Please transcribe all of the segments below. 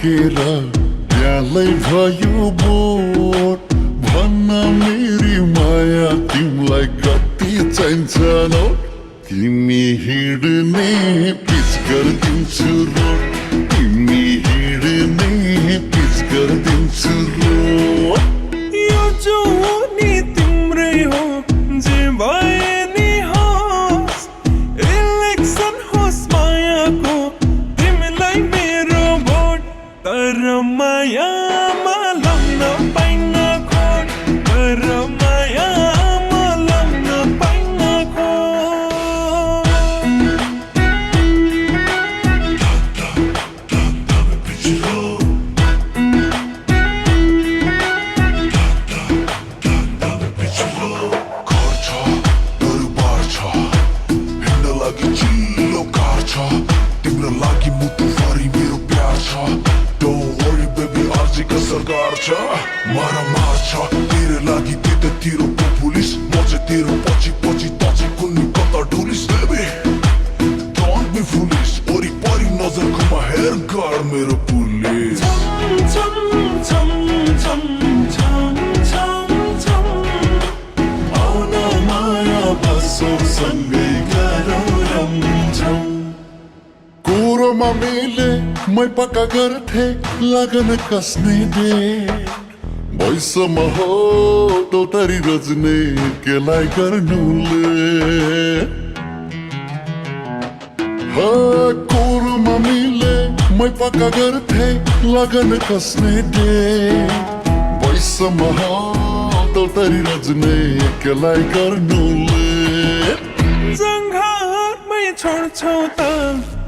पाकेर त्यहाँलाई भयो बोट भन्न मेरी माया तिमीलाई कति चाहिन्छ न तिमी हिँड्ने पिच गरिदिन्छु रोड तिमी हिँड्ने पिच गरिदिन्छु रोड यो जवानी तिम्रै हो जे भए नि होस् इलेक्सन होस् मायाको तिमीलाई मेरो भोट तर मायामा लाग्न पाइन खोट तर मायामा लाग्न पाइन तिम्रो लागि मुटुभरि मेरो प्यार छ डोन्ट वरी बेबी आजको सरकार छ मारामार छ तेरो लागि त्यतातिर पुलिस म चाहिँ तेरो पछि पछि त चाहिँ कुनै कता डुलिस बेबी डोन्ट बी फुलिस वरिपरि नजर घुमा हेर गर मेरो पुलिस छम छम छम छम छम छम आउन माया बसौँ सँगै गरौँ रमझम कुरोमा मिले मै पक्का गर्थे लगन कसने दे भैसम्म हो तरी रज्ने केलाई गर्नुले कुरोमा मिले मै पक्का गर्थे लगन कसने दे भैसम्म हो तरी रज्ने केलाई गर्नुले जङ्घारमै छोड्छौ त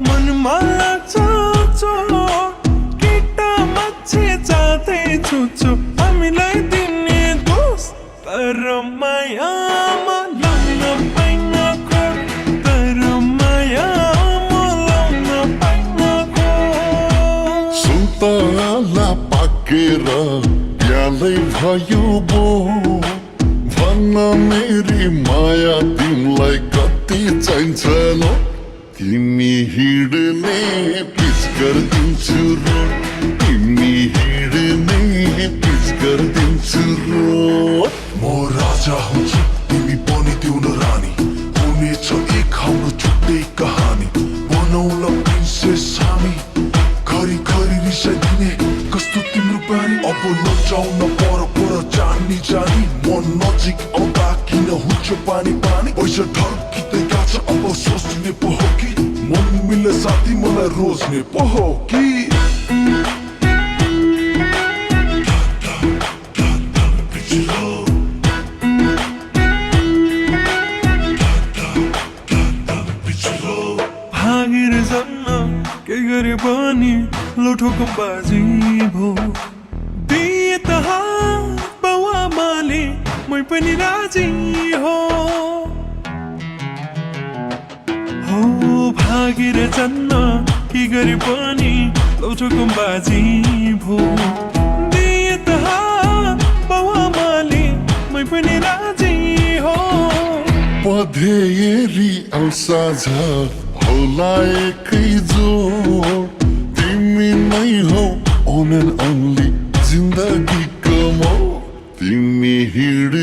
मनमा लाग्छ चोट केटा मान्छे जाँदै छुछु हामीलाई दिने दोष तर मायामा लाग्न पाइन खोट तर मायामा लाग्न पाइन खोट सुन्तला पाकेर त्यहाँलाई भयो बो भन्न मेरी माया तिमीलाई कति चाहिन्छ न तिमी हिँड्ने पिच गरिदिन्छु रोड तिमी हिँड्ने पिच गरिदिन्छु रोड म राजा हुन्छु तिमी पनि देउन रानी हुनेछ एक हाम्रो छुट्टै कहानी बनाउला प्रिन्सेस हामी घरि घरि रिसाइदिने कस्तो तिम्रो बानी अब नचाउन पर जानी जानी म नजिक आउँदा किन हुन्छ पानी पानी पैसा ढल्किँदै गएको छ अब सोच्ने पो हो कि मन मिल्ने साथी मलाई रोज्ने पो हो कि भागेर जान्न के गरे पनि लौठोको बाजी भो दिए त हात बाउआमाले मै पनि राजी हो भागेर जान्न के गरे पनि लौठोको बाजी भो दिए त हात बाउआमाले मै पनि राजी हो पधेरी औ साझा होला एकै जोड तिमी नै हौ ओन एन्ड ओन्ली जिन्दगीको मौ तिमी हिँड